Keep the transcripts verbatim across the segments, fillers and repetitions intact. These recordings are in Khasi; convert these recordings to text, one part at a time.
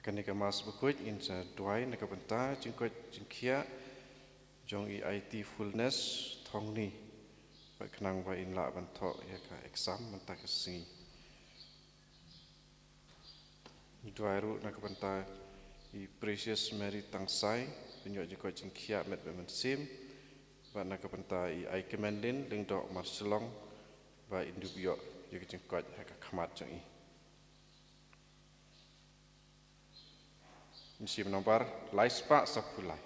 Kane ka Mass bakhuid ngin sa duwai na ka bynta jingkoit jingkhiah jong i Aiti Fulness Thongni, bad khnang ba in lah ban thoh ïa ka exam mynta ka sngi. Ngi duwai ruh na ka bynta i Precious Mary Tangsai, ban ïoh jingkoit jingkhiah met bad mynsiem, bad na ka bynta i Aikemenlin Lyngdoh Marshillong, ba in dup ïoh ïa ka jingkoit ha ka khmat jong i. Mynsiem nombar lai spah saphew lai.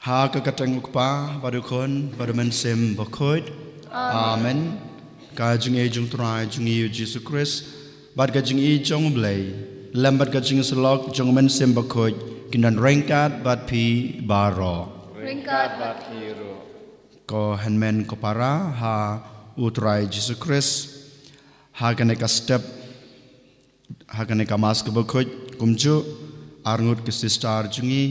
Ha ka kyrteng u Kpa, bad u Khun, bad u Mynsiem Bakhuid. Amen. Ka jingïeit jong u Trai jong ngi u Jisu Khrist, bad ka jingïeit jong u Blei, lem bad ka jingïasyllok jong u Mynsiem Bakhuid, kin don ryngkat bad phi baroh. Ryngkat bad phi ruh. Ko hynmen ko para ha u Trai Jisu Khrist, ha kane ka step, ha kane ka Mass kaba khuid kumjuh, arngut ki sister jong ngi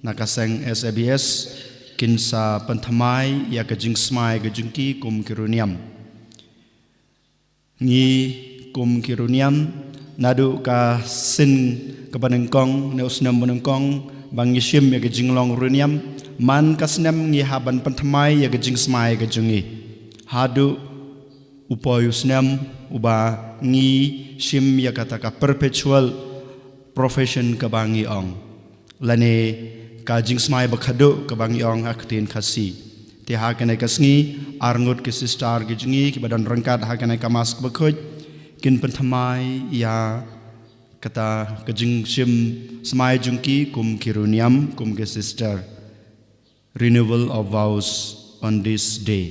na ka seng S A B S kin sa pynthymmai ïa ka jingsmai ka jong ki kum ki riewniam. Ngi kum ki riewniam, naduh ka sien kaba nyngkong ne u snem ba nyngkong ba ngi shim ïa ka jinglong riewniam, man ka snem ngi hap ban pynthymmai ïa ka jingsmai ka jong ngi. Haduh u poi u snem uba ngi shim ïa kata ka perpetual profession kaba ngi ong, lane ka jingsmai ba khadduh kaba ngi ong ha ka ktien Khasi. Te ha kane ka sngi, arngut ki sister ki jong ngi kiba don ryngkat ha kane ka Mass kaba khuid kin pynthymmai ïa kata ka jingshim smai jong ki kum ki riewniam, kum ki sister. Renewal of vows on this day.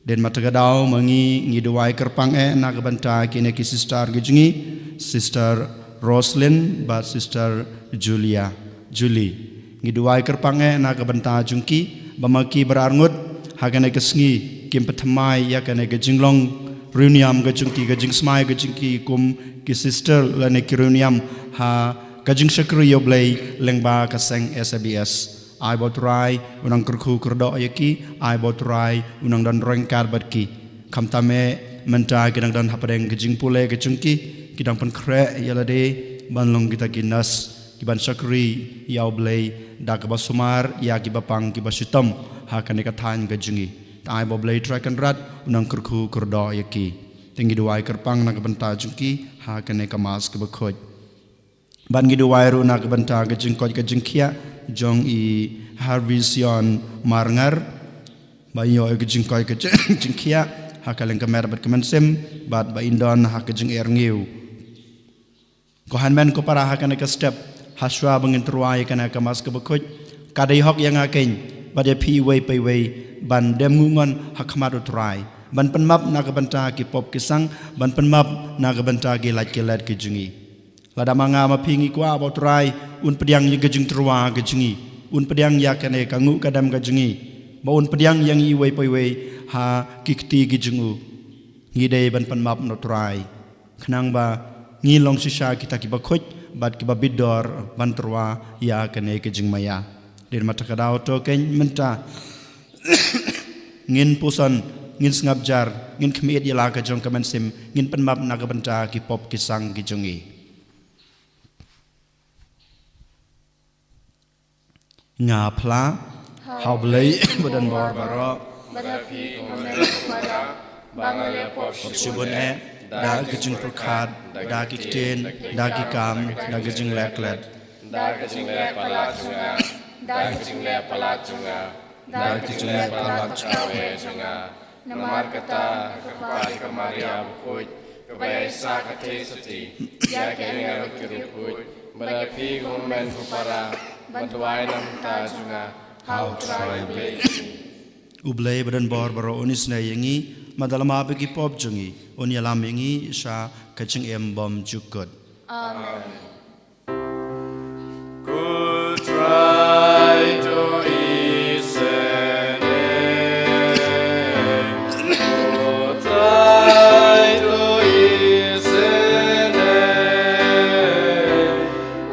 Dei na kata ka daw ma ngi ngi duwai kyrpang eh na ka bynta kine ki sister ki jong ngi, Sister Roslyn bad Sister Julia, Julie. Ngi duwai kyrpang eh na ka bynta jong ki ba ma ki baroh arngut ha kane ka sngi kin pynthymmai ïa kane ka jinglong riewniam ka jong ki, ka jingsmai ka jong ki kum ki sister lane ki riewniam ha ka jingshakri ïa u Blei lyngba ka seng S A B S. Ai ba u Trai u nang kyrkhu kyrdoh ïa ki, ai ba u Trai u nang don ryngkat bad ki. Khamtam eh mynta ki dang don hapdeng ka jingpule ka jong ki, ki dang pynkhreh ïa lade ban long kita ki nurse kiban shakri ïa u Blei da kaba sumar ïa kiba pang kiba shitom ha kane ka thaiñ ka jong ngi. Te ai ba u Blei Trai Kynrad u nang kyrkhu kyrdoh ïa ki. Te ngi duwai kyrpang na ka bynta jong ki ha kane ka Mass kaba khuid. Bad ngi duwai ruh na ka bynta ka jingkoit ka jingkhiah jong i Harvey Sion Marngar, ba in ïoh ïa ka jingkoit ka jing- jingkhiah ha ka lyngkha met bad ka mynsiem, bad ba in don ha ka jingerngiw. Ko hynmen ko para, ha kane ka step, ha shuwa ba ngin tyrwa ïa kane ka Mass kaba khuid, ka dei hok ïa nga keiñ bad ïa phi iwei pa iwei ban dem nguh ngon ha khmat u Trai, ban pynmap na ka bynta ki pop ki sang, ban pynmap na ka bynta ki lait ki let ki jong ngi. Lada ma nga ma phi ngi kwah ba u Trai un pdiang ïa ka jingtyrwa ka jong ngi, un pdiang ïa kane ka nguh ka dem ka jong ngi, ba un pdiang ïa ngi iwei pa iwei ha ki kti ki jong u, ngi dei ban pynmap na u Trai, khnang ba ngi long shisha kita kiba khuid bad kiba bit dor ban tyrwa ïa kane ka jingmaïa. Dei namar kata ka daw to keiñ mynta ngin puson, ngin sngap jar, ngin khmih ïa la ka jong ka mynsiem, ngin pynmap na ka bynta ki pop ki sang ki jong ngi. Nga phla ha U Blei badonbor baroh, ba da phi kumne, ba nga leh pop shibun eh, da ki jingpyrkhat, da ki ktien, da ki kam, da ki jingleh klet, da ki jingleh palat jong nga, da ki jingleh palat jong nga, da ki jingleh palat jong nga. Namar kata, ka kpa ka Maria bakhuid, kaba ïaisah ka theisotti ïa ki angel bad ki riewkhuid, ba da phi kum u hynmen u para, ban duwai na ka bynta jong nga ha U Trai Blei. U Blei badonbor baroh un isynei ïa ngi, bad da la map ïa ki pop jong ngi, un ïalam ïa ngi sha ka jingim bymjukut. Amen. Ko Trai to isynei, ko Trai to isynei,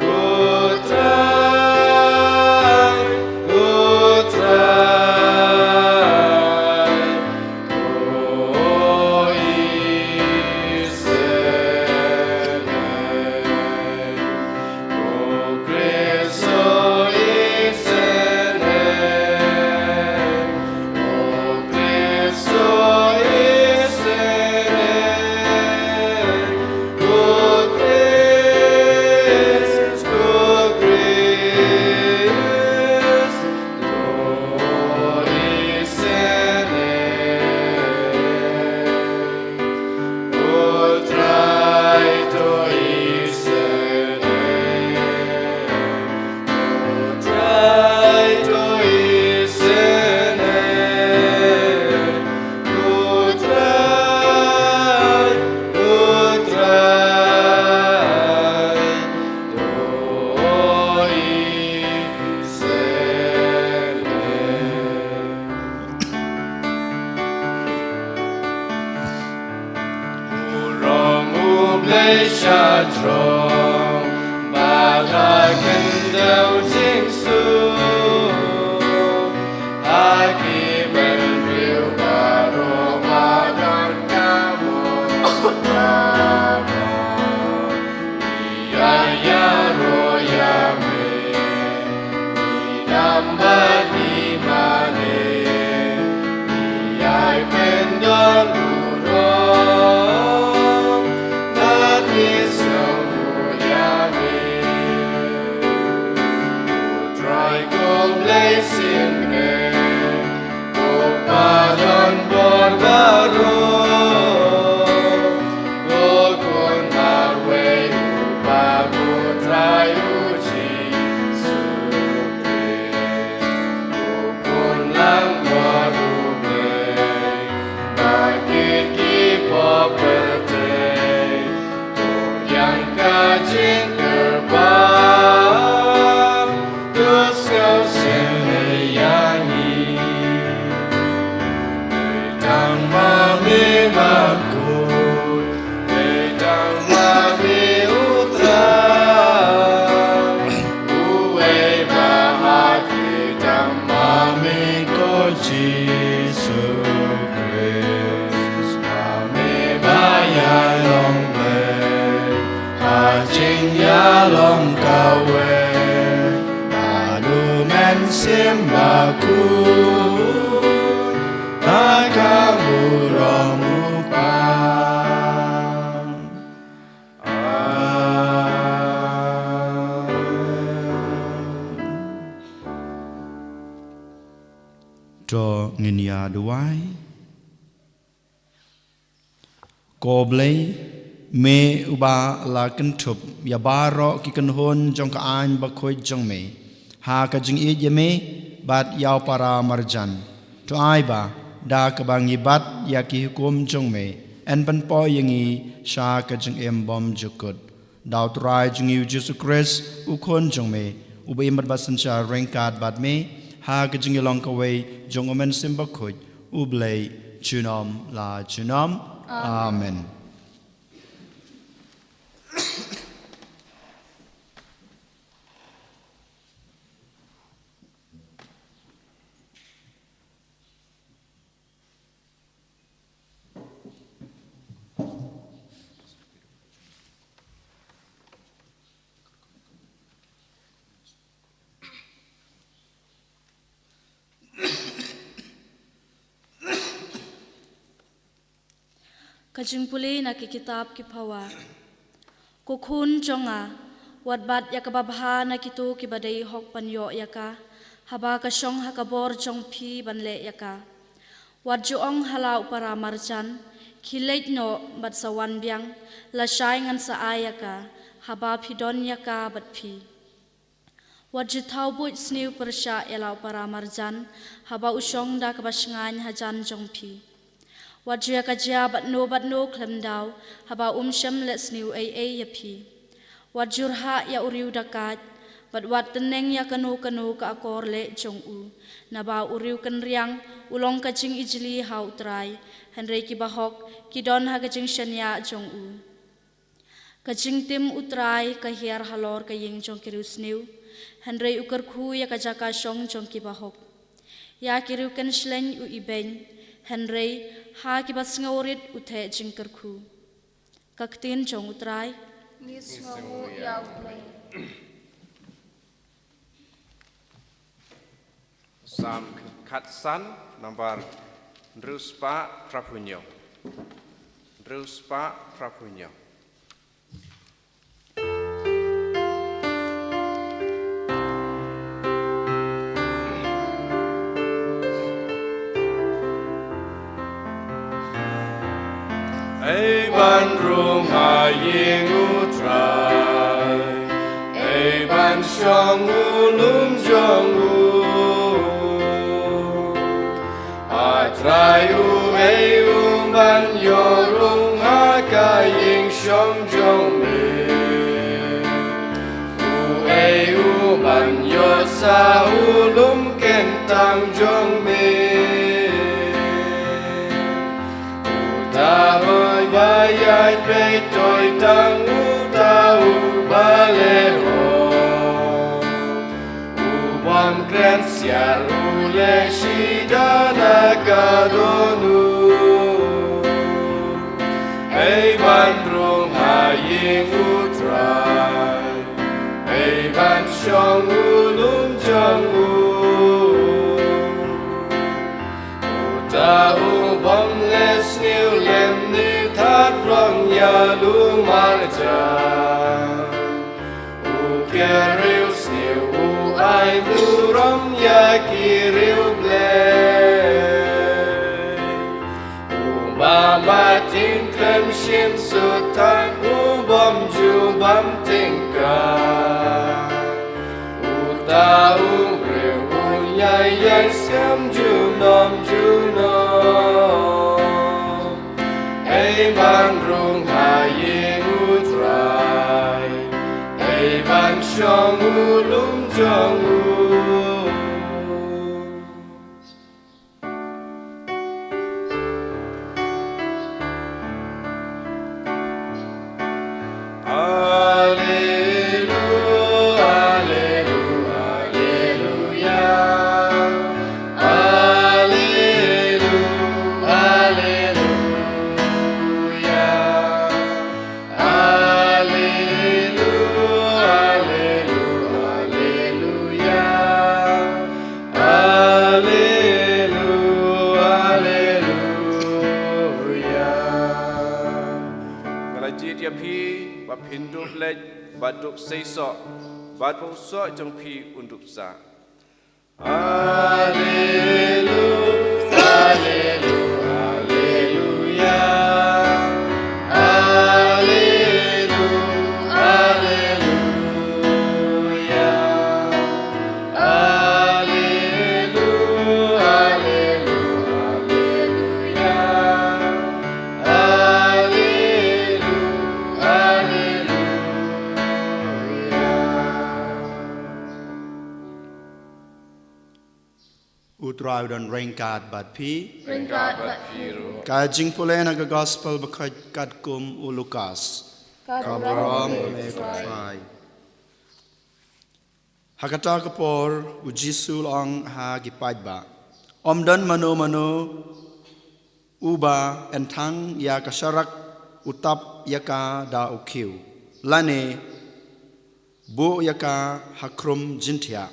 ko Trai, ko Trai. Trai ko Blei sien ne, ko padon bor baroh, ko Khun marwei uba ko Trai u Jisu Khrist, ko Khun langbrot U Blei, ba kit ki pop pyrthei, to biang ka jingkyrpad, to sngewsynei ïa ngi. Dei tang ma me bakhuid, dei tang ma me U Trai, uwei ba hakri tang ma me ko Jisu Khrist, ma me ba ïalong Blei ha jingïalong kawei, bad U Mynsiem Bakhuid ba ka burom U Kpa. Amen. To ngin ïa duwai. Ko Blei, me uba la kynthup ïa baroh ki kynhun jong ka aiñ bakhuid jong me ha ka jingïeit ïa me bad ïa u para marjan, to ai ba da kaba ngi bat ïa ki hukum jong me, yn pynpoi ïa ngi sha ka jingim bymjukut. Da U Trai jong ngi U Jisu Khrist, U Khun jong me, uba im bad ba synshar ryngkat bad me ha ka jingïalong kawei jong U Mynsiem Bakhuid, U Blei junom la junom. Amen. Amen. Ka jingpule na ki kitab ki phawa. Ko khun jong nga, wat bat ïa kaba bha na kito kiba dei hok ban ïoh ïa ka, haba ka shong ha ka bor jong phi ban leh ïa ka. Wat ju ong ha la u para marjan, khie leit noh bad sa wan biang, lashai ngan sa ai ïa ka, haba phi don ïa ka bad phi. Wat ju thaw buit sniew pyrshah ïa la u para marjan, haba u shong da kaba shngaiñ hajan jong phi. Wat ju ïa ka jia bad no bad no khlem daw, haba um shym leh sniew ei ei ïa phi. Wat ju rhah ïa u riew dakaid, bad wat tneng ïa kano kano ka akor leh jong u. Naba u riew kynriang u long ka jingijli ha u Trai, hynrei kiba hok ki don ha ka jingshaniah jong u. Ka jingtim u Trai ka hiar halor ka ïing jong ki riewsniew, hynrei u kyrkhu ïa ka jaka shong jong kiba hok. Ïa ki riew kynshleng u ibeiñ, hynrei ha kiba sngewrit u theh jingkyrkhu. Ka ktien jong u Trai. Ngi sngewnguh ïa u Blei. Salm khatsan, nambar hynriew spah phra phew hynñiew. Hynriew spah phra phew hynñiew. Ei ban rung ha ïing u Trai, ei ban shong u lum jong u. A Trai, u ei u ban ïoh rung ha ka ïing shong jong me. U ei u ban ïoh sa u lum kyntang jong me. Uta uba ïaid beit toi tang uta uba leh hok. U bym kren siar u leh shidan ha ka dohnud. Ei ban rung ha ïing u Trai, ei ban shong u lum jong u. Uta u bym leh sniew lem ne thad rong ïa u marjan. U kyriew sniew u ai burom ïa ki riewblei. U ba ma ting khlem shim sut tang u bym ju bam tyngka. Uta u briew u ïai ïai skhem junom junom. Ei ban rung ha ïing u Trai, ei ban shong u lum jong u. Alleluia, alleluia, alleluia. Alleluia, alleluia, alleluia, alleluia. Alleluia, alleluia. Nga la jied ïa phi ba phin dup leit bad dup seisoh, bad ba u soh jong phi un dup sah. Alleluia, alleluia, alleluia. Alleluia, alleluia, alleluia, alleluia. Alleluia, alleluia. U Trai u don ryngkat bad phi. Ryngkat bad phi ruh. Ka jingpule na ka Gospel bakhuid katkum u Lukas. Ka burom ïa me ko Trai. Ha kata ka por u Jisu u la ong ha ki paidbah, ym don mano mano uba enthang ïa ka sharak u tap ïa ka da u khiew, lane buh ïa ka ha khrum jingthiah,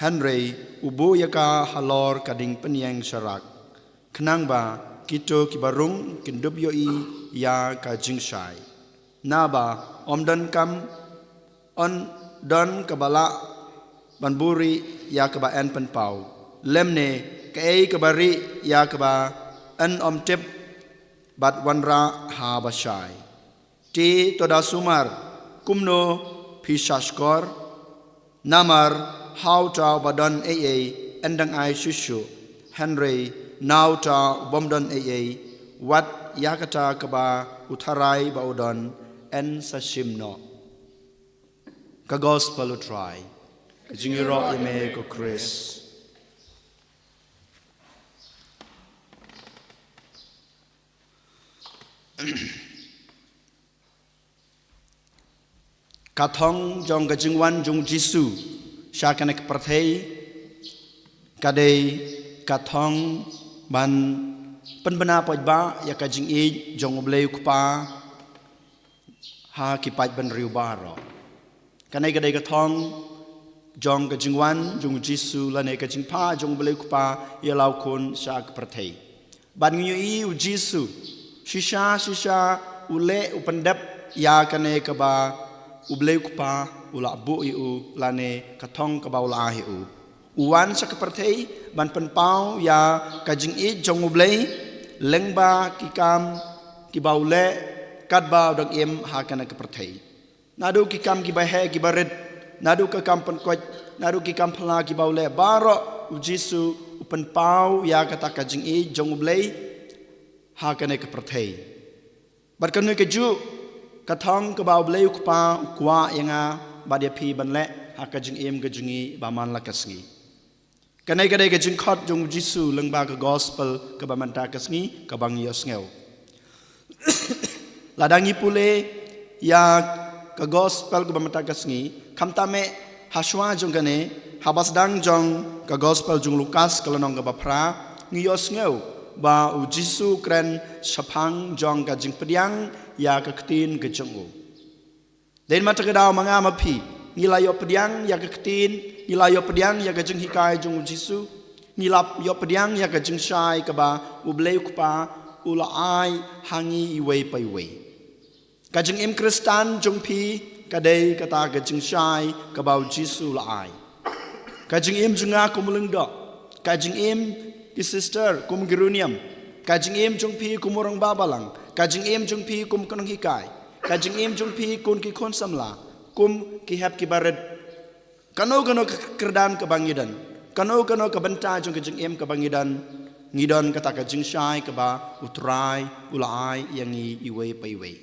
hynrei u buh ïa ka halor ka diengpynïeng sharak, khnang ba kito kiba rung kin dup ïohi ïa ka jingshai. Naba ym don kam, ym don kaba lah ban buhrieh ïa kaba yn pynpaw, lymne kaei kaba rieh ïa kaba yn ym tip bad wanrah haba shai. Te to da sumar, kumno phi shahshkor? Namar ha uta uba don ei ei yn dang ai shuh shuh, hynrei na uta u bym don ei ei, wat ïa kata kaba u tharai ba u don yn sa shim noh. Ka Gospel u Trai. Ka jingïaroh ïa me ko Khrist. Ka thong jong ka jingwan jong u Jisu sha kane ka pyrthei ka dei ka thong ban pynbna paidbah ïa ka jingïeit jong U Blei U Kpa ha ki paid bynriew baroh. Kane ka dei ka thong jong ka jingwan jong u Jisu lane ka jingphah jong U Blei U Kpa ïa la u Khun sha ka pyrthei. Bad ngi ïohi u Jisu shisha shisha u leh u pyndep ïa kane kaba U Blei U Kpa u la buh ïa u lane ka thong kaba u la ai ïa u. U wan sha ka pyrthei ban pynpaw ïa ka jingïeit jong U Blei lyngba ki kam kiba u leh katba u dang im ha kane ka pyrthei. Naduh ki kam kiba heh kiba rit, naduh ka kam pynkoit, naduh ki kam phylla kiba u leh baroh, u Jisu u pynpaw ïa kata ka jingïeit jong U Blei ha kane ka pyrthei. Bad kane kajuh ka thong kaba U Blei U Kpa u kwah ïa nga bad ïa phi ban leh ha ka jingim ka jong ngi ba man la ka sngi. Kane ka dei ka jingkhot jong u Jisu lyngba ka Gospel kaba mynta ka sngi kaba ngi ïohsngew. Lada ngi pule ïa ka Gospel kaba mynta ka sngi, khamtam eh ha shuwa jong kane, haba sdang jong ka Gospel jong u Lukas ka lynnong kaba phra, ngi ïohsngew ba u Jisu u kren shaphang jong ka jingpdiang ïa ka ktien ka jong u. Dei namar kata ka daw ma nga ma phi, ngi la ïoh pdiang ïa ka ktien, ngi la ïoh pdiang ïa ka jinghikai jong u Jisu, ngi la ïoh pdiang ïa ka jingshai kaba U Blei U Kpa u la ai ha ngi iwei pa iwei. Ka jingim Khristan jong phi ka dei kata ka jingshai kaba u Jisu u la ai. Ka jingim jong nga kum u lyngdoh, ka jingim ki sister kum ki riewniam, ka jingim jong phi kum u rangbah balang, ka jingim jong phi kum ki nonghikai, ka jingim jong phi kum ki khun samla, kum ki hep kiba rit. Kano kano ka kyrdan kaba ngi don, kano kano ka bynta jong ka jingim kaba ngi don, ngi don kata ka jingshai kaba u Trai u la ai ïa ngi iwei pa iwei.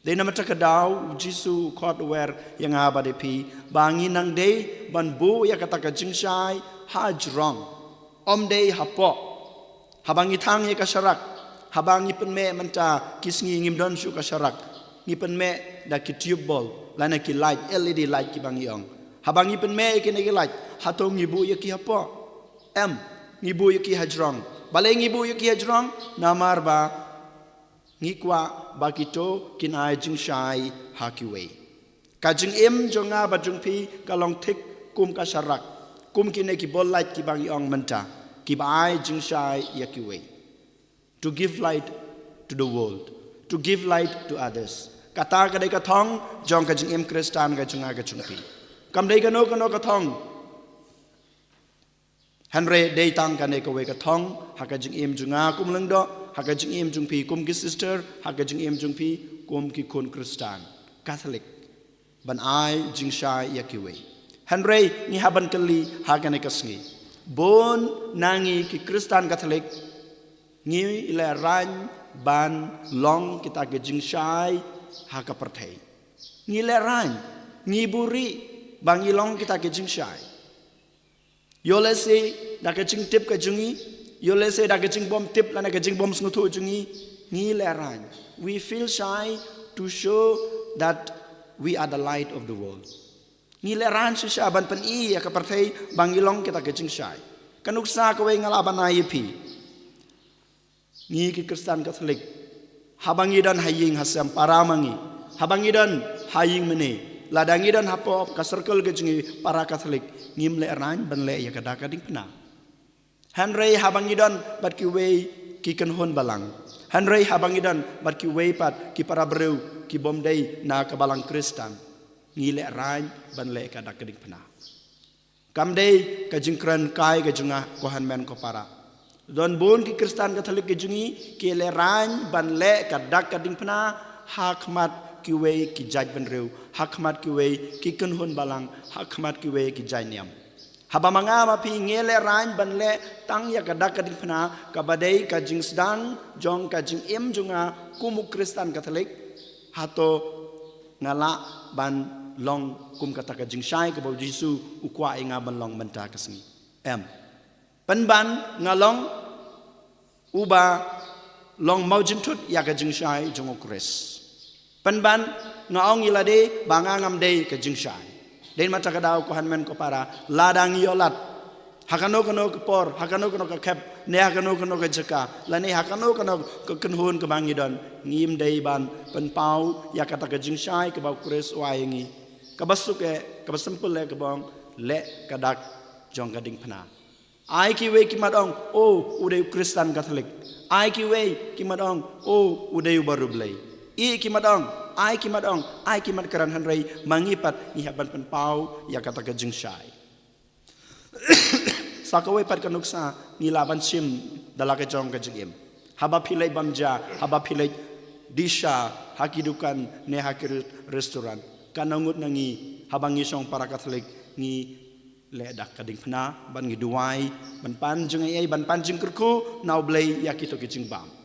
Dei namar kata ka daw u Jisu u khot u wer ïa nga bad ïa phi ba ngin nang dei ban buh ïa kata ka jingshai ha jrong, ym dei hapoh. Haba ngi thang ïa ka sharak, haba ngi pynmih mynta ki sngi ngim don shuh ka sharak, ngi pynmih da ki tube bulb lane ki light, L E D light kiba ngi ong. Haba ngi pynmih ïa kine ki light, hato ngi buh ïa ki hapoh? Em, ngi buh ïa ki ha jrong. Balei ngi buh ïa ki ha jrong? Namar ba ngi kwah ba kito kin ai jingshai ha kiwei. Ka jingim jong nga bad jong phi ka long thik kum ka sharak, kum kine ki bulb light kiba ngi ong mynta, kiba ai jingshai ïa kiwei. To give light to the world, to give light to others. Kata ka dei ka thong jong ka jingim Khristan ka jong nga ka jong phi. Kam dei kano kano ka thong. Hynrei dei tang kane kawei ka thong ha ka jingim jong nga kum u lyngdoh, ha ka jingim jong phi kum ki sister, ha ka jingim jong phi kum ki khun Khristan Katholik, ban ai jingshai ïa kiwei. Hynrei ngi hap ban kylli ha kane ka sngi, bun na ngi ki Khristan Katholik ngi lehraiñ ban long kita ki jingshai ha ka pyrthei. Ngi lehraiñ, ngi buhrieh ba ngi long kita ki jingshai. Ïoh lehse da ka jingtip ka jong ngi, ïoh lehse da ka jingbym tip lane ka jingbym sngewthuh jong ngi, ngi lehraiñ. We feel shy to show that we are the light of the world. Ngi lehraiñ shisha ban pyni ïa ka pyrthei ba ngi long kita ki jingshai. Ka nuksa kawei nga lah ban ai ïa phi. Ngi ki Khristan Katholik, haba ngi don ha ïing ha sem para ma ngi, haba ngi don ha ïing mane, lada ngi don hapoh ka circle ka jong ngi para Katholik, ngim lehraiñ ban leh ïa ka da ka diengphna. Hynrei haba ngi don bad kiwei ki kynhun balang. Hynrei haba ngi don bad kiwei pat ki para briew ki bym dei na ka balang Khristan, ngi lehraiñ ban leh ka dak ka diengphna. Kam dei ka jingkren kai ka jong nga, ko hynmen ko para. Don bun ki Khristan Katholik ki jong ngi ki lehraiñ ban leh ka dak ka diengphna ha khmat kiwei ki jaitbynriew, ha khmat kiwei ki kynhun balang, ha khmat kiwei ki jaitniam. Haba ma nga ma phi ngi lehraiñ ban leh tang ïa ka dak ka diengphna, kaba dei ka jingsdang jong ka jingim jong nga kum u Khristan Katholik, hato nga lah ban long kum kata ka jingshai kaba u Jisu u kwah ïa nga ban long mynta ka sngi? Em. Pynban nga long uba long mawjynthut ïa ka jingshai jong u Khrist. Pynban nga ong ïa lade ba nga ngam dei ka jingshai. Dei namar kata ka daw, ko hynmen ko para, lada ngi ïoh lad ha kano kano ka por, ha kano kano ka khep, ne ha kano kano ka jaka, lane ha kano kano ka kynhun kaba ngi don, ngim dei ban pynpaw ïa kata ka jingshai kaba u Khrist u ai ïa ngi. Kaba suk eh, kaba simple eh, kaba ong, leh ka dak jong ka diengphna. Ai kiwei ki mat ong, o, u dei u Khristan Katholik. Ai kiwei ki mat ong, o, u dei u baroh Blei. I ki mat ong, ai ki mat ong, ai ki mat kren, hynrei ma ngi pat ngi hap ban pynpaw ïa kata ka jingshai. Sa kawei pat ka nuksa ngi lah ban shim da la ka jong ka jingim. Haba phi leit bam ja, haba phi leit dih sha ha ki dukan ne ha ki re-, restaurant, kan ngut na ngi haba ngi shong para Katholik ngi leh dak ka diengphna, ban ngi duwai, ban pan jingaiei, ban pan jingkyrkhu na u Blei ïa kito ki jingbam.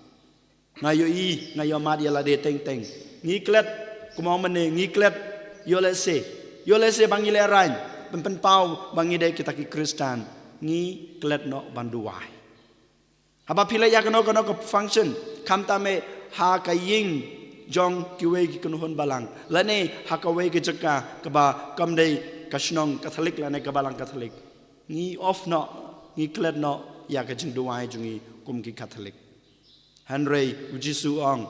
Nga ïohi, nga ïohmad ïa lade teng teng. Ngi klet, kumno mynne ngi klet, ïoh lehse, ïoh lehse ba ngi lehraiñ ban pynpaw ba ngi dei kita ki Khristan, ngi klet noh ban duwai. Haba phi leit ïa kano kano ka function, khamtam eh ha ka ïing jong kiwei ki kynhun balang, lane ha kawei ka jaka kaba kam dei ka shnong Katholik lane ka balang Katholik, ngi off noh, ngi klet noh ïa ka jingduwai jong ngi kum ki Katholik. Hynrei u Jisu u ong,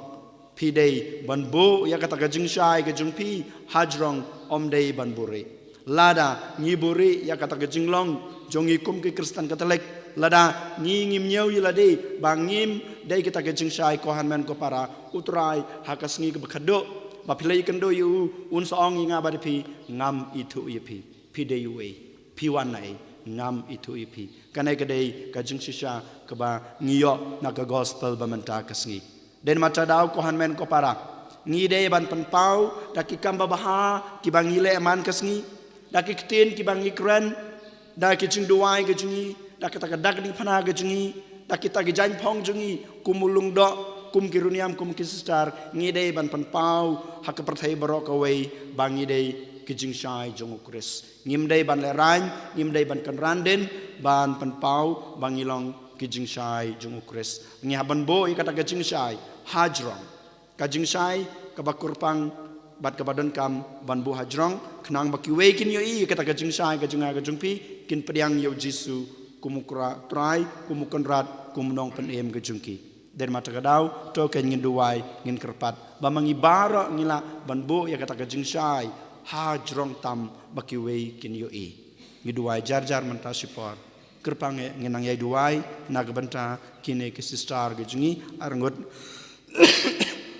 phi dei ban buh ïa kata ka jingshai ka jong phi hajrong, ym dei ban buhrieh. Lada ngi buhrieh ïa kata ka jinglong jong ngi kum ki Khristan Katholik, lada ngi ngim ñiew ïa lade ba ngim dei kita ka jingshai, ko hynmen ko para, u Trai ha ka sngi kaba khadduh ba phi leit ïakynduh ïa u, un sa ong ïa nga bad ïa phi, ngam ithuh ïa phi. Phi dei uei? Phi wan naei? Ngam ithuh ïa phi. Kane ka dei ka jingshisha kaba ngi ïoh na ka gospel ba mynta ka sngi. Dei namar kata ka daw, ko hynmen ko para, ngi dei ban pynpaw da ki kam babha kiba ngi leh man ka sngi, da ki ktien kiba ngi kren, da ki jingduwai ka jong ngi, da kata ka dak diengphna ka jong ngi, da kita ki jaiñphong jong ngi kum u Lyngdoh, kum ki riewniam, kum ki sister, ngi dei ban pynpaw ha ka pyrthei baroh kawei ba ngi dei ki jingshai jong u Khrist. Ngim dei ban lehraiñ, ngim dei ban kynran dien ban pynpaw ba ngi long ki jingshai jong u Khrist. Ngi hap ban buh ïa kata ka jingshai hajrong. Ka jingshai kaba kyrpang bad kaba donkam ban buh hajrong, khnang ba kiwei kin ïohi ïa kata ka jingshai ka jong nga ka jong phi, kin pdiang ïa u Jisu kum u Kra-, Trai, kum u Kynrad, kum u Nongpynim ka jong ki. Dei namar kata ka daw, to kein ngin duwai, ngin kyrpad ba ma ngi baroh ngi lah ban buh ïa kata ka jingshai hajrong tam ba kiwei kin ïohi. Ngi duwai jar jar mynta shipor. Kyrpang eh, ngin nang ïai duwai na ka bynta kine ki sister ki jong ngi arngut,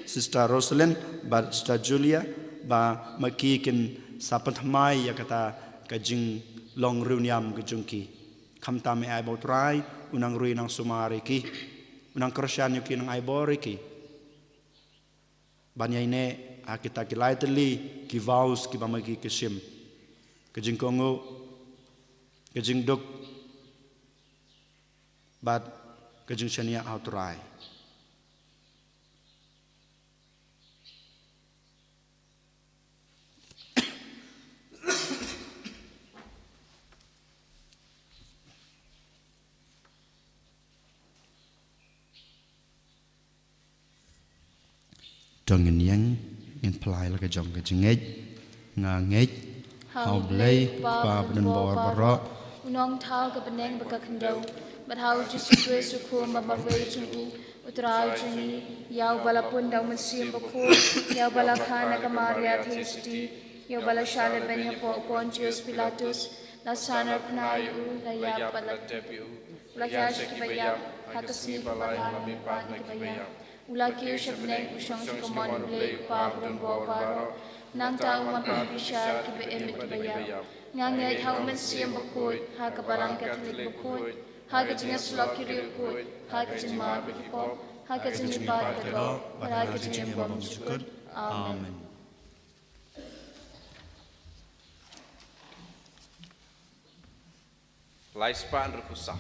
Sister Rosalyn bad Sister Julia, ba ma ki kin sa pynthymmai ïa kata ka jinglong riewniam ka jong ki. Khamtam eh, ai ba u Trai u nang ri nang sumar ïa ki, u nang kyrshan ïa ki, u nang ai bor ïa ki ban ïaineh ha kita ki lai tylli ki vows kiba ma ki ki shim. Ka jingkohnguh, ka jingduk bad ka jingshaniah ha u Trai. To ngin ïeng, ngin pynlait la ka jong ka jingngeit. Nga ngeit ha U Blei, Kpa badonbor baroh, U Nongthaw ka bneng bad ka khyndew, bad ha U Jisu Khrist U Khun ba marwei jong U, U Trai jong ngi, ïa uba la pun da U Mynsiem Bakhuid, ïa uba la kha na ka Maria Theisotti, ïa uba la shah lehbeiñ hapoh Pontius Pilatus, la san arphylla ïa U, la ïap bad la tep ïa U. U la hiar sha kiba ïap ha ka sngi ba lai, u la mihpat na kiba ïap. U la kiew sha bneng, u shong sha ka mon U Blei U Kpa ba don bor baroh. Nangta un wan pynbishar kiba im bad kiba ïap. Nga ngeit ha U Mynsiem Bakhuid, ha ka Balang Katholik bakhuid, ha ka jingïasyllok ki riewkhuid, ha ka jingmap ki pop, ha ka jingmihpat ka doh, bad ha ka jingim bymjukut. Amen. Amen. Lai spah hynriewphew saw.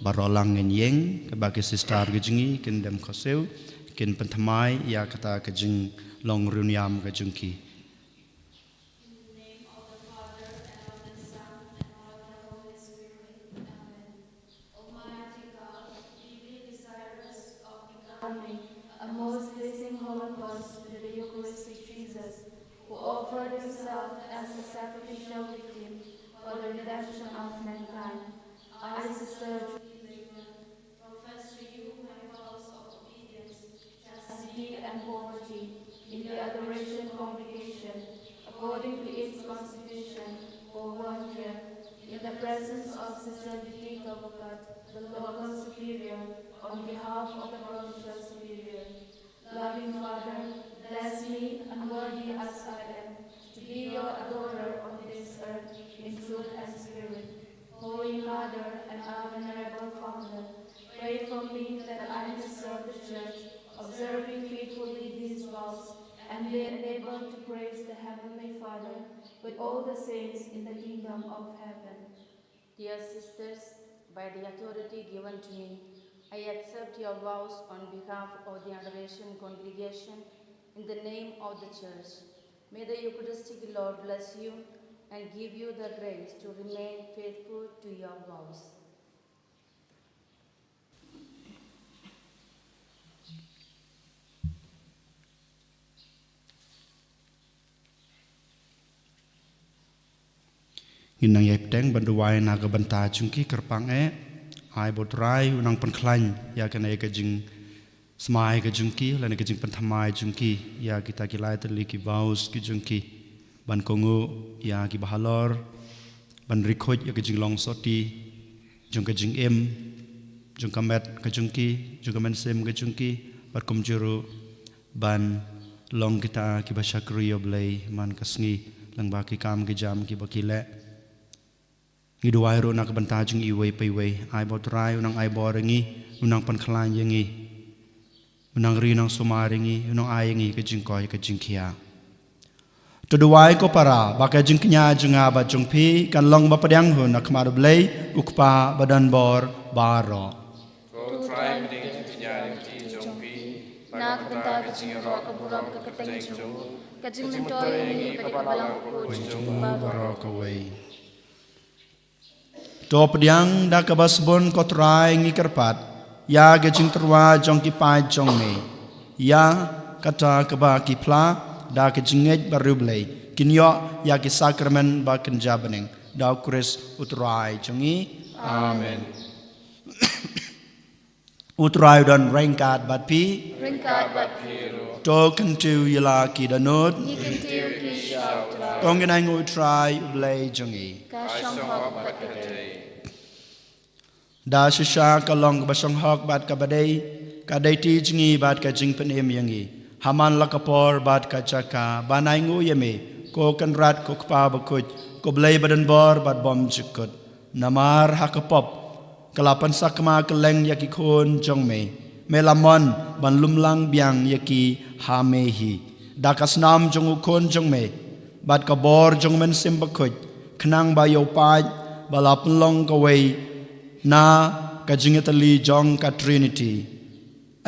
Baroh lang ngin ïeng, kaba ki sister ki jong ngi kin dem khohsiew, kin pynthymmai ïa kata ka jinglong riewniam ka jong ki. In the name of the Father, and of the Son, and of the Holy Spirit. Amen. Almighty God, deeply desirous of becoming a most pleasing holocaust to the Eucharistic Jesus, who offered himself as a sacrificial victim for the redemption of mankind, I, Sister Julie Lehman, profess to you my vows of obedience, chastity, and poverty in the Adoration Congregation, according to its constitution, for one year, in the presence of Sister Judith Kavakat, the local superior, on behalf of the provincial superior. Loving Father, bless me, unworthy as I am, to be your adorer on this earth in truth and spirit. Holy Mother and our venerable founder, pray for me that I may serve the Church, observing faithfully these vows, and be enabled to praise the Heavenly Father with all the saints in the kingdom of heaven. Dear sisters, by the authority given to me, I accept your vows on behalf of the Adoration Congregation in the name of the Church. May the Eucharistic Lord bless you and give you the grace to remain faithful to your vows. Ngin nang ïai bteng ban duwai na ka bynta jong ki. Kyrpang eh, ai ba U Trai u nang pynkhlaiñ ïa kane ka jingsmai ka jong ki lane ka jingpynthymmai jong ki ïa kita ki lai tylli ki vows ki jong ki, ban kohnguh ïa kiba halor, ban ri khuid ïa ka jinglong sotti jong ka jingim, jong ka met ka jong ki, jong ka mynsiem ka jong ki, bad kumjuh ruh ban long kita kiba shakri ïa U Blei man ka sngi lyngba ki kam ki jam kiba ki leh. Ngi duwai ruh na ka bynta jong iwei pa iwei, ai ba U Trai u nang ai bor ïa ngi, u nang pynkhlaiñ ïa ngi, u nang ri, u nang sumar ïa ngi, u nang ai ïa ngi ka jingkoit ka jingkhiah. To duwai ko para, ba ka jingkñia jong nga bad jong phi kan long ba pdiang hun ha khmat U Blei U Kpa ba don bor baroh. Ko Trai, pdiang jingkñia ïa ka jong phi na ka bynta ka jingïaroh ka burom ka kyrteng jong u, ka jingmyntoi ïa ngi bad ïa ka balang bakhuid jong u baroh kawei. To pdiang da kaba sbun ko Trai, ngi kyrpad ïa ka jingtyrwa jong ki paid jong me, ïa kata kaba ki phla da ka jingngeit bariewblei kin ïoh ïa ki sakramen ba kynja bneng, da U Khrist U Trai jong ngi. Amen. U Trai u don ryngkat bad phi. Ryngkat bad phi ruh. To kyntiew ïa la ki dohnud. Ngi kyntiew ïa ki sha U Trai. To ngin ainguh ïa U Trai U Blei jong ngi. Ka shong hok bad ka dei. Da shisha ka long kaba shong hok bad kaba dei, ka dei ti jong ngi bad ka jingpynim ïa ngi. Ha man la ka por bad ka jaka, ban ainguh ïa me, ko Kynrad, ko Kpa bakhuid, ko Blei badonbor bad bymjukut. Namar ha ka pop ka la pynsakma kylleng ïa ki khun jong me. Me la mon ban lumlang biang ïa ki ha me hi. Da ka snam jong u Khun jong me bad ka bor jong u Mynsiem Bakhuid, khnang ba ïa u paid ba la pynlong kawei na ka jingïatylli jong ka Trinity,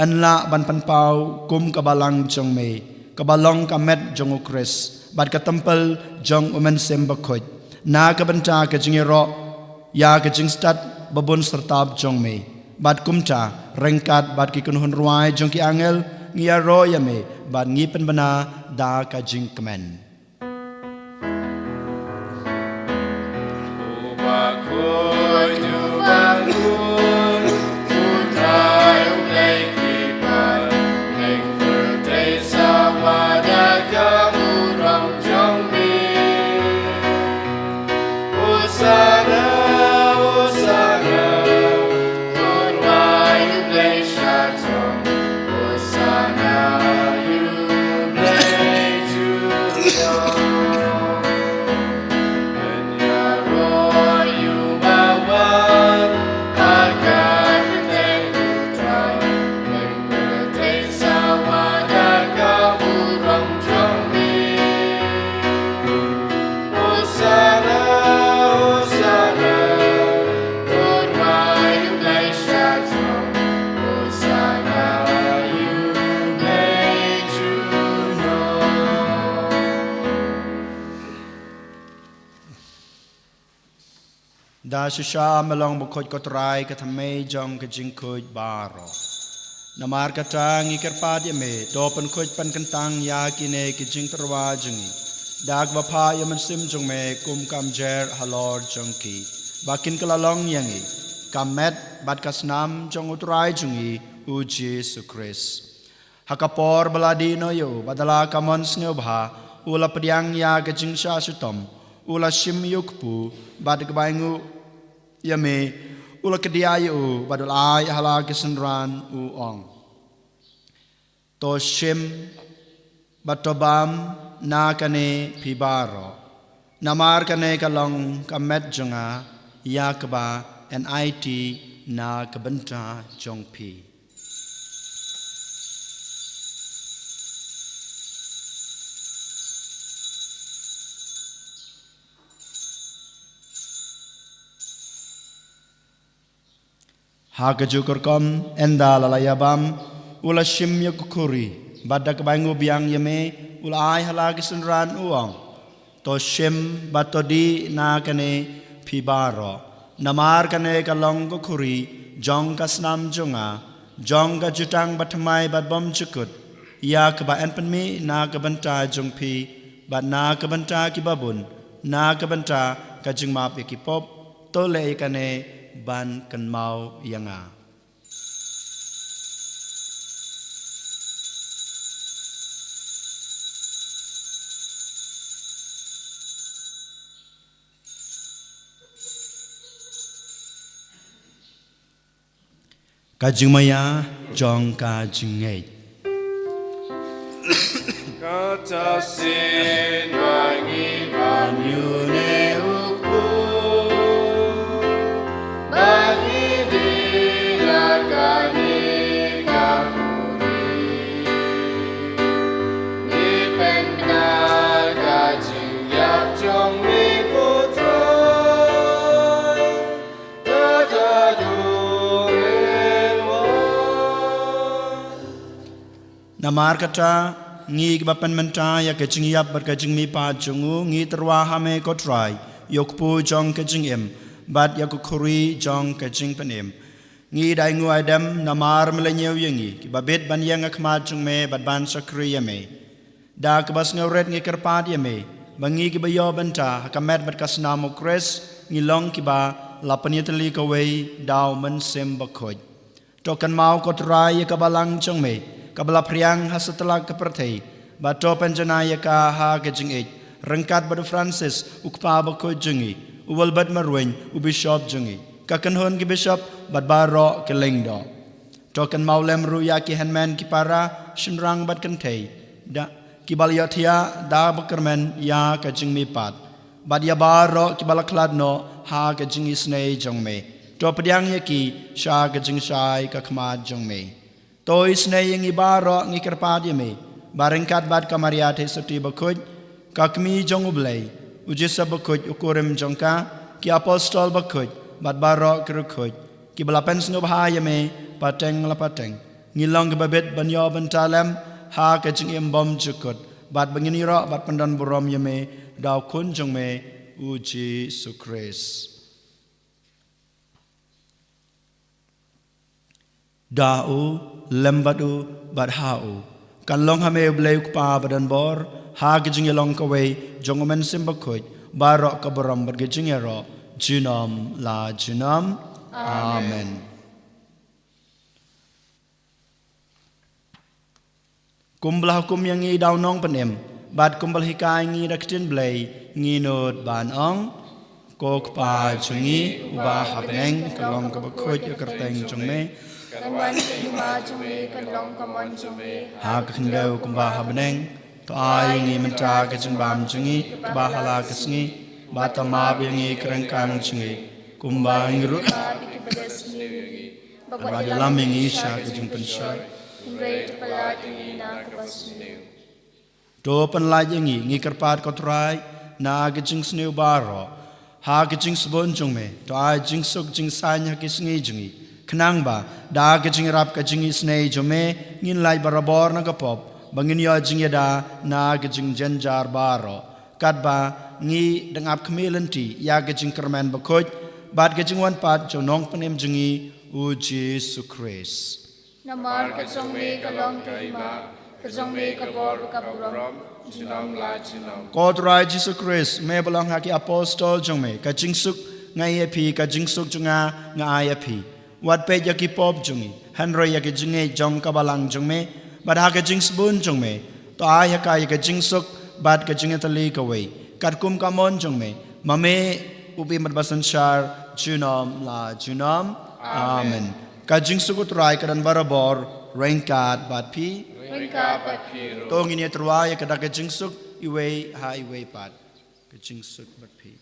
yn lah ban pynpaw kum ka balang jong me, kaba long ka met jong U Khrist bad ka templ jong u Mynsiem Bakhuid, na ka bynta ka jingïaroh ïa ka jingstad babun syrtap jong me. Bad kumta, ryngkat bad ki kynhun rwai jong ki angel, ngi ïaroh ïa me bad ngi pynbna da ka jingkmen. Da shisha me long bakhuid, ko Trai, ka thymmei jong ka jingkhuid baroh. Namar kata ngi kyrpad ïa me, to pynkhuid pynkyntang ïa kine ki jingtyrwa jong ngi da kaba phah ïa u Mynsiem jong me kum ka mjer halor jong ki, ba kin kylla long ïa ngi ka met bad ka snam jong u Trai jong ngi, u Jisu Khrist. Ha ka por ba la dih noh ïa u, bad da la ka mon sngewbha, u la pdiang ïa ka jingshah shitom, u la shim ïa u kpu, bad da kaba ainguh ïa me, u la kdiah ïa u, bad u la ai ha la ki synran, u ong: To shim bad to bam na kane phi baroh, namar kane ka long ka met jong nga, ïa kaba yn aiti na ka bynta jong phi. Ha kajuh ka rukom, ynda la la ïa bam, u la shim ïa ka khuri, bad da kaba ainguh biang ïa me, u la ai ha la ki synran, u ong: To shim bad to dih na kane phi baroh, namar kane ka long ka khuri jong ka snam jong nga, jong ka jutang bathymmai bad bymjukut, ïa kaba yn pynmih na ka bynta jong phi bad na ka bynta ki babun, na ka bynta ka jingmap ïa ki pop. To leh ïa kane ban kynmaw ïa nga. Ka jingmaïa jong ka jingngeit. Kata shisien ba ngi bam ïa une u kpu, ba ngi dih na kane ka khuri, ngi pynbna ka jingïap jong me, ko Trai. Namar kata, ngi kiba pynmynta ïa ka jingïap bad ka jingmihpat jong u, ngi tyrwa ha me, ko Trai, ïa u kpu jong ka jingim bad ïa ka khuri jong ka jingpynim. Ngi da ainguh aidem namar me la ñiew ïa ngi, kiba bit ban ïeng ha khmat jong me bad ban shakri ïa me. Da kaba sngewrit ngi kyrpad ïa me, ba ngi kiba ïoh bynta ha ka met bad ka snam u Khrist, ngi long kiba la pynïatylli kawei da u Mynsiem Bakhuid. To kynmaw ko Trai ïa ka balang jong me, kaba la phriang ha satlak ka pyrthei, bad to pynjanai ïa ka ha ka jingïeit, ryngkat bad u Francis u kpa bakhuid jong ngi, u Wilbert Marwein u bishop jong ngi, ka kynhun ki bishop bad baroh ki lyngdoh. To kynmaw lem ruh ïa ki hynmen ki para, shynrang bad kynthei, da kiba la ïohthiah da ba kyrmen ïa ka jingmihpat, bad ïa baroh kiba la khlad noh ha ka jingisynei jong me. To pdiang ïa ki sha ka jingshai ka khmat jong me. To isynei ïa ngi baroh ngi kyrpad ïa me, ba ryngkat bad ka Maria Theisotti bakhuid, ka kmie jong U Blei, u Joseph bakhuid u kurim jong ka, ki apostol bakhuid bad baroh ki riewkhuid kiba la pynsngewbha ïa me pateng la pateng, ngin long kiba bit ban ïoh bynta lem ha ka jingim bym jukut, bad ba ngin ïaroh bad pyndonburom ïa me da u Khun jong me, u Jisu Khrist. Da u, lem bad u, bad ha u, kan long ha me U Blei U Kpa badonbor, ha ka jingïalong kawei jong U Mynsiem Bakhuid, baroh ka burom bad ka jingïaroh junom la junom. Amen. Amen. Kumba la hukum ïa ngi da u Nongpynim, bad kumba la hikai ïa ngi da ka ktien Blei, ngin nud ban ong: Ko Kpa jong ngi uba ha bneng, ka long kaba khuid ïa ka kyrteng jong me. Kan wan ka hima jong me, kan long ka mon jong me, ha ka khyndew kumba ha bneng. To ai ïa ngi mynta ka jingbam jong ngi kaba ha la ka sngi, bad to map ïa ngi ki ryngkang jong ngi, kumba ngi ruh, bad ïalam ïa ngi sha ka jingpynshoi, hynrei to pyllait ïa ngi na kaba sniew. To pyllait ïa ngi, ngi kyrpad ko Trai, na ka jingsniew baroh, ha ka jingsbun jong me. To ai jingsuk jingsaiñ ha ki sngi jong ngi, khnang ba da ka jingïarap ka jingisynei jong me, ngin lait barabor na ka pop, ba ngin ïoh jingïada na ka jingjynjar baroh, katba ngi dang ap khmih lynti ïa ka jingkyrmen bakhuid bad ka jingwan pat jong u Nongpynim jong ngi, u Jisu Khrist. Namar ka jong me ka long ka hima, ka jong me ka bor bad ka burom, junom la junom. Ko Trai Jisu Khrist, me ba la ong ha ki apostol jong me: Ka jingsuk nga ai ïa phi, ka jingsuk jong nga nga ai ïa phi. Wat peit ïa ki pop jong ngi, hynrei ïa ka jingngeit jong ka balang jong me, bad ha ka jingsbun jong me, to ai ha ka ïa ka jingsuk bad ka jingïatylli kawei, katkum ka mon jong me, ma me u bym bad basynshar junom la junom. Amen. Amen. Ka jingsuk u Trai ka don barabor ryngkat bad phi. Ryngkat bad phi ruh. To ngin ïatyrwa ïa ka da ka jingsuk iwei ha iwei pat. Ka jingsuk bad phi.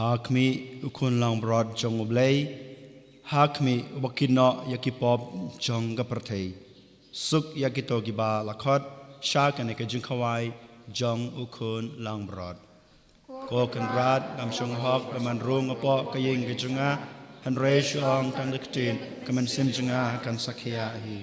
Ha khmih u Khun langbrot jong U Blei, ha khmih uba kit noh ïa ki pop jong ka pyrthei. Suk ïa kito kiba la khot sha kane ka jingkhawai jong u Khun langbrot. Ko Kynrad, ngam shong hok ba men rung hapoh ka ïing ka jong nga, hynrei shu ong tang da ka ktien, ka mynsiem jong nga kan sa khia hi.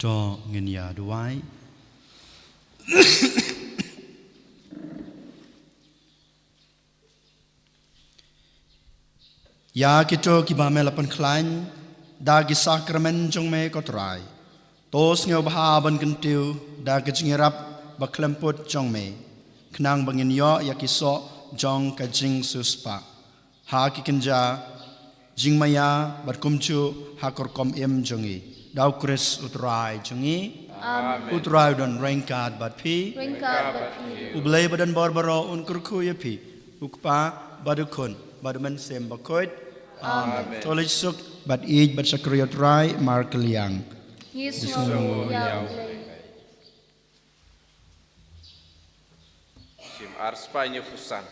To ngin ïa duwai. Ïa kito kiba me la pynkhlaiñ da ki sakramen jong me, ko Trai, to sngewbha ban kyntiew da ka jingïarap ba khlem put jong me, khnang ba ngin ïoh ïa ki soh jong ka jingsiewspah ha ki kynja jingmaïa bad kumjuh ha ka rukom im jong ngi. Da U Khrist U Trai jong ngi. Amen. U Trai u don ryngkat bad phi. Ryngkat bad phi. U Blei ba don bor baroh un kyrkhu ïa phi, U Kpa bad U Khun bad U Mynsiem Bakhuid. Amen. Amen. To leit suk bad ïeit bad shakri ïa U Trai markylliang. Ngi sngew ïa U Blei. Shim ar spah hynñiewphew san.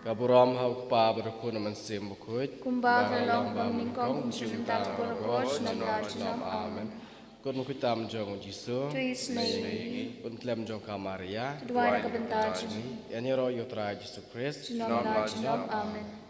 Ka burom ha U Kpa bad U Khun, U Mynsiem Bakhuid. Kumba ka la long ba nyngkong, kumjuh mynta, baroh, junom la junom. Amen. Kut Bakhuid tam jong U Jisu. To ïeit ïa ngi. Bun tlem jong ka Maria. To duwai na ka bynta jong ngi. Ïa ngi ïaroh ïa U Trai Jisu Khrist. Junom la junom. Amen.